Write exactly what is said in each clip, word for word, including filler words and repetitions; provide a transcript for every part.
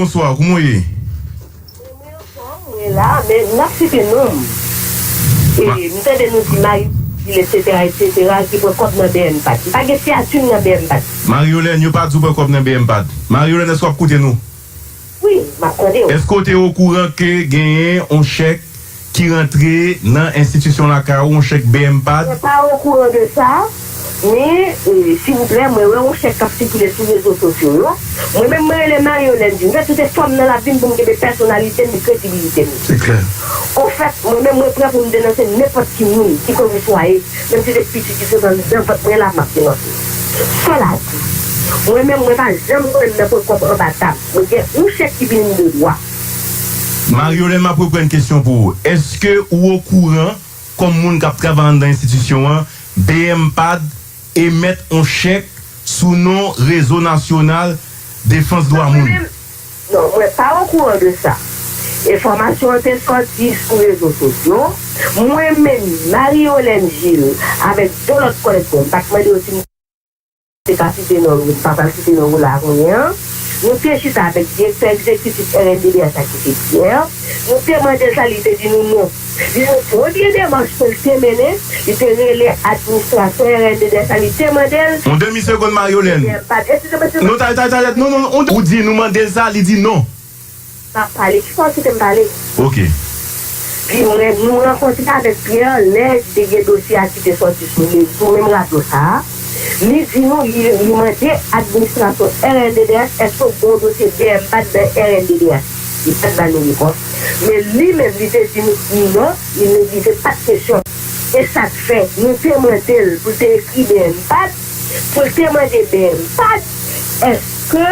Bonswa, kouman w ye? Mwen anfòm, mwen la, men n ap site non m. E, m tande nou di Mario, etsetera, etsetera, ki pran kòb nan B M pad. M pa gen siyati m nan B M pad. Marie Yolène, yo pa di w pran kòb nan B M pad. Marie Yolène, èske w ap koute nou? Wi, m ap tande w. Èske w te okouran ke genyen yon chèk ki rantre nan enstitisyon lakay ou, yon chèk B M pad? Mwen pa okouran de sa, men, e, silvouplè, mwen wè yon chèk k ap sikile sou rezo sosyo yo. Mwen menm, mwen rele Mario Lundi. M fè tout efò m nan lavi m pou m kenbe pèsonalite m e kredibilite m. Se klè. Anfèt, mwen menm, mwen prè pou m denonse nenpòt ki moun, kikèlkeswa ye, menm si se pitit ki sot anndan vant mwen la, m ap denonse. Sèl a di, mwen menm, mwen pa janm kwè nan pran kòb anba tab. Mwen gen yon chèk ki vini m de dwa. Marie Yolène, m ap reprann kesyon pou ou. Èske ou okouran, kòm moun k ap travay anndan enstitisyon an, B M pad emèt yon chèk sou non Rezo Nasyonal Defans Dwa Moun? Non, mwen pa okouran de sa. Enfòmasyon an te sòti sou rezo sosyo. Mwen menm, Marie Yolène Gilles, avèk de lòt kòlèg mwen, m pa t mande yo si m te ka site non yo, m pa pral site non yo la kounye a. Nou te chita avèk direktè egzekitif R N D D H la ki se Pierre. Nou te mande l sa, li te di nou non. Li te yon premye demach ke l te mennen, li te rele administratè R N D D H la, li te mande l. Yon demi segonn, Marie Yolène. Eskize m, eskize m. Non, talè, talè, talè, non, non, non, ou di nou mande l sa, li di non. M ap pale, kisa w kite m pale? Ok. Pi mwen, nou rankontre avèk Pierre lè te gen dosye a ki te sòti sou rezo, menm radyo sa a. Li di nou, li, li mande administrasyon R N D D H, èske w gen yon dosye B M pad nan R N D D H? Li pa t ba nou repons. Men li menm, li te di nou non, li, li di se pa t kesyon. E sa k fè, nou te mande l pou l te ekri B M pad, pou l te mande B M pad, èske,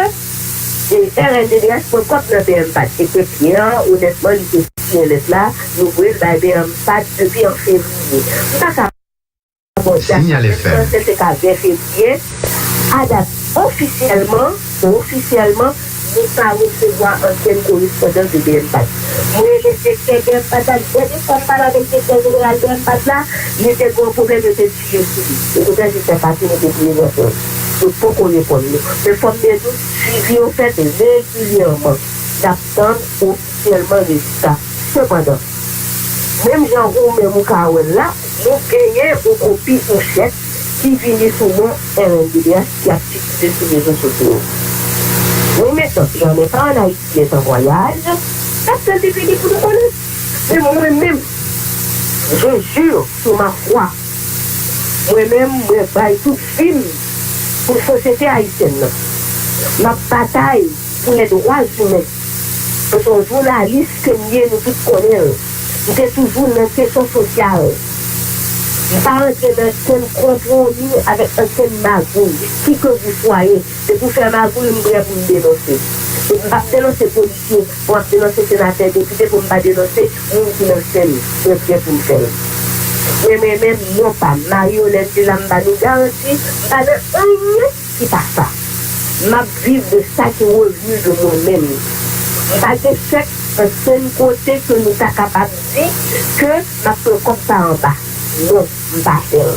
e, R N D D H pran kòb nan B M pad? E ke Pierre, onètman, li te siyen lèt la, nou voye l bay B M pad depi an fevriye. M pa ka Sinyal F M. Franse se ka ven fevriye, a dat ofisyèlman, ofisyèlman, nou pa resevwa ankenn korespondans de B M pad. Mwen rele direktè B M pad la, dènye fwa m pale avèk direktè jeneral B M pad la, li te gen yon pwoblèm, yo te tiye sou li. Yo te fè jis fè pase, nou te prezante l. Yo poko reponn nou. Men fò m di nou, swivi yo fèt regilyèman. N ap tann ofisyèlman rezilta. Sepandan, menm jan ou menm ou ka wè l la, nou genyen yon kopi yon chèk ki vini sou non R N D D H ki ap sikile sou rezo sosyo yo. Wi, men tant, j'en ai pas en Haïti, est en voyage, n ap tann li vini pou nou konnen. Men mwen menm, je jure sur ma foi, mwen menm, mwen bay tout vi m pou sosyete ayisyèn nan. M ap batay pou lè dwa imen. Mwen se yon jounalis ke m ye, nou tout konnen l. M te toujou nan kesyon sosyal. M pa rantre nan okenn konpwomi avèk okenn magouy, kikèlkeswa ye. Se pou fè magouy, m prè pou m denonse. E m p ap denonse polisye, pou m ap denonse senatè, depite, pou m pa denonse moun ki nan sen m. Mwen prè pou m fè l. Mwen, mwen menm, non pa m, Marie Yolène te la, m ba nou garanti, m pa nan anyen ki pa sa. M ap viv de sa ki revni de mwen menm. M pa gen chèk ankenn kote ke nou ta kapab di ke m ap pran kòb pa anba. Non, m pa fè l.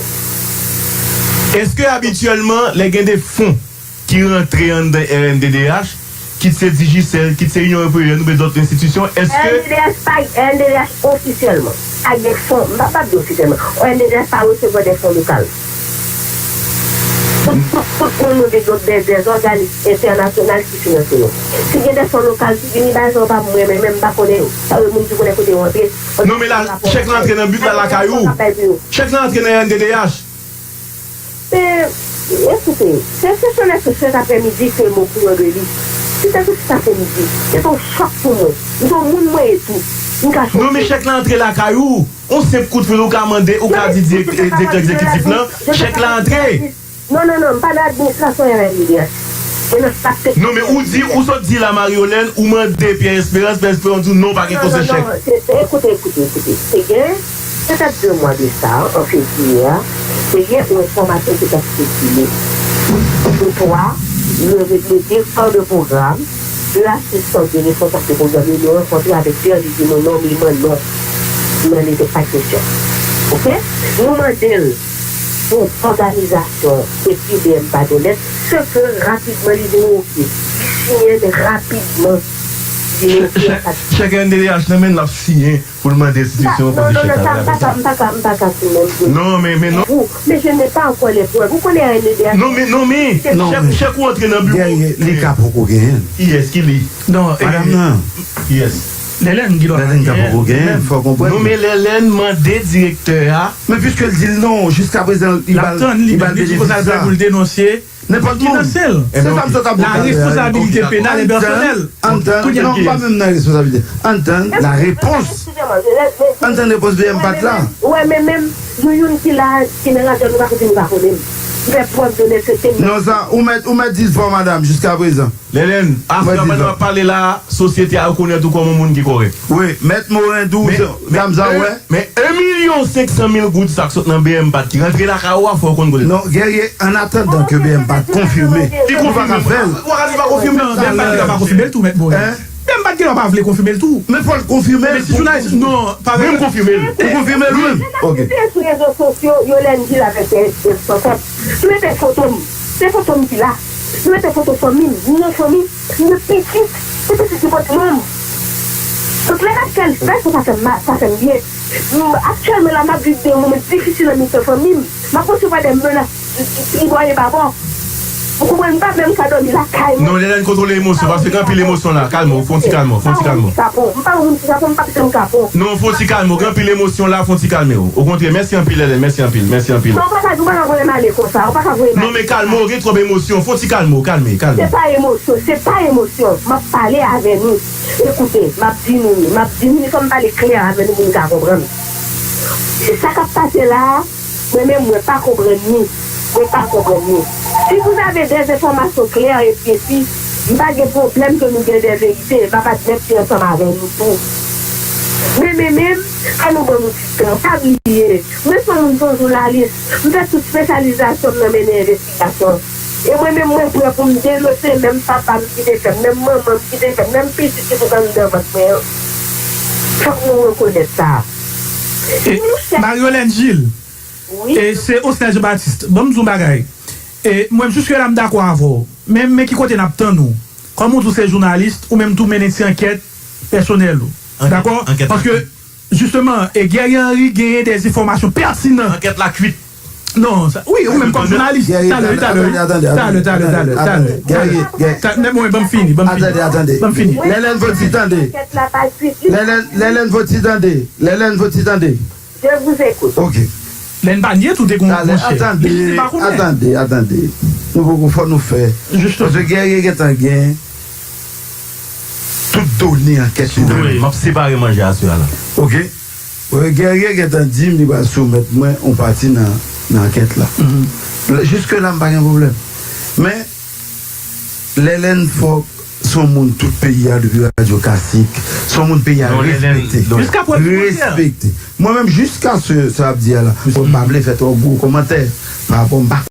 Èske abityèlman, lè gen de fon ki rantre anndan R N D D H, kit se Digicel, kit se Union Européenne oubyen dòt enstitisyon, èske R N D D H pa, R N D D H ofisyèlman pa gen fon, m pa, pa di ofisyèlman, R N D D H pa resevwa de fon lokal. Tout, tout, tout moun nou gen dòt de, de zòganis entènasyonal ki finanse nou. Si gen de fon lokal ki vini, bagay sa yo pa pou mwen, men, men m pa konnen yo. Sa yo moun ki konnen kote yo antre. Non, men la, chèk lan antre nan bit la lakay ou. Chèk lan antre nan R N D D H. Men, ekoute, se, se sèl èske sèt aprèmidi ke m okouran de li. Si te sou sèt aprèmidi, se te yon chòk pou mwen. M se yon moun mwen ye tou. M ka choke. Non, men chèk lan antre lakay ou. Yon senp kout fil ou ka mande, ou ka di dirèk-, direktè egzekitif lan, chèk la antre. Non, non, non, m pa nan administrasyon R N D D H. Se nan staf teknik. Non, men ou di, ou sot di la, Marie Yolène, ou mande Pierre Espérance, Pierre Espérance di w non, pa gen koze chèk. Non, non, non, se, se, ekoute, ekoute, ekoute. Se gen, petèt de mwa de sa, an fevriye a, te gen yon enfòmasyon ki t ap sikile. Koutwa, le, le direktè de pwogram, de asistan de responsab de pwogram yo, nou rankontre avèk Pierre, li di nou non, li di mwen non. Nan li te pa kesyon. Oke? Nou mande l pou òganizasyon epi B M pad onèt, se ke rapidman li di nou oke. Li siyen rapidman. Chèk N D D H nan men l ap siyen pou l mande enstitisyon yo poze chèk la. Non, non, non, sa m pa ka, m pa ka, m pa ka siyen. Non, men, men non. Vous, mais je n'ai pas encore les preuves. Vous connaissez N D D H? Non, men, non, men. Chèk, chèk ou antre nan biwo. Li ka poko genyen. Kiyès ki li? Non, madanm nan. Kiyès? Lèlèn ki dwa pa genyen. Lèlèn ka poko genyen, fò w konprann. Non, men Lèlèn mande direktè a. Men piske l di l non, jiskaprezan, li ba l benefis sa. L ap tann li menm, li di konsa l prè pou l denonse. Nenpòt moun. Ki nan sèl. Se sa m sot ap di talè a. La responsabilité pénale et personnelle. Ann tann, non, pa menm nan responsablite. Ann tann la repons. Ann tann repons B M Pat la. Ou wè, men menm nou youn ki la, ki nan radyo, nou pa kote, nou pa konnen m. M fè prèv de onèsete m. Non, sa, ou mèt, ou mèt di l fò, madanm, jiskaprezan. Lèlèn, afè pandan w ap pale la, sosyete a rekonèt ou kòm yon moun ki kòrèk. Wi, mèt Morendou, dam sa, wè. Men en milyon senk san mil goud sa k sot nan B M Pat ki rantre lakay ou a, fò w konn kote l. Non, Guerrier, an atandan ke B M Pat konfime, nou pa ka fè l. Ou pa ka di pa konfime. Non, B M Pat ki pa konfime l tou, mèt Morendou. Hein? B M Pat ki pa vle konfime l tou. Men fò l konfime l. Men si jounalis, non, pa vre. Men m konfime l. Ou konfime l, wi. Ok. Lè n ap sou rezo sosyo, yo lè n di l avèk responsab. Yo mete foto m. Se foto m ki la. Yo mete foto fanmi m. Ni yon fanmi. Ni pitit. Se pitit ki pote non m. Donk, lè n ap fè l fè, fò sa fè m mal, sa fè m byen. M, aktyèlman la, m ap viv de moman difisil nan mitan fanmi m. M ap resevwa de menas tribwa e babò. Ou konprann, m pa menm ka dòmi lakay mwen. Non, Lèlèn, kontwole emosyon, paske gen anpil emosyon la. Kalme w, fè yon ti kalme w, fè yon ti kalme w. M pa yon moun ki kapon, m pa yon moun ki kapon, m pa yon moun ki kapon. Non, fè yon ti kalme w, gen anpil emosyon la, fè yon ti kalme w. Okontrè, mèsi anpil, Lèlèn, mèsi anpil, mèsi anpil. Non, ou pa ka, ou pa ka voye m ale konsa, ou pa ka voye m ale. Non, men kalme w, gen twòp emosyon, fè yon ti kalme w, kalme, kalme. Se pa emosyon, se pa emosyon. M ap pale avè nou. Ekoute, m ap di nou, m ap di nou, fò m pale klè avè nou pou nou ka konprann. E sa k ap pase la a, mwen menm, mwen pa konprann li. Mwen pa konprann li. Si vous avez des informations claires et précises, m pa gen pwoblèm ke nou gen de verite, m ap admèt li ansanm avè nou tou. Men, men, men, an nou ban nou ti tan, pa bliye. Mwen se yon moun, se yon jounalis. M fè tout espesyalizasyon m nan mennen envestigasyon. E mwen menm, mwen prè pou m denonse menm papa m ki te fè m, menm manman m ki te fè m, menm pitit ki sot anndan vant mwen an. Fòk nou rekonèt sa. E, Mariolène Gilles, wi. E se Osnel Jean Baptiste. Ban m di w yon bagay. E mwen, jiske la, m dakò avè w. Men, men ki kote n ap tann ou. Kòm ou di w se jounalis, ou menm tou mennen ti ankèt pèsonèl ou. Dakò? Paske, jisteman, e Guerrier Henry genyen de enfòmasyon pètinan. Ankèt la kwit. Non, sa, wi, ou menm kòm jounalis. Talè, talè, talè, talè, talè. Guerrier, Guerrier. Ban m fini, ban m fini. Atande, atande. Ban m fini. Lèlèn, fò ti tande. Lèlèn, Lèlèn, fò ti tande. Lèlèn, fò ti tande. Je vous écoute. Ok. Lè n pa nye tou te gon monchè. Atande, atande, atande. Nou poko fò nou fè. Paske Guerrier gentan gen tout done ankèt li nan men l. M ap separe manje aswè a la. Ok. Guerrier gentan di m li pral soumèt mwen yon pati nan, nan ankèt la. Jiske la, m pa gen pwoblèm. Men, Lèlèn fòk se yon moun tout peyi a depi radyo Kasik. Se yon moun peyi a respekte. Respekte. Mwen menm, jiska se sa ap di a la, mwen pa vle fè twò gwo kòmantè pa rapò, m pa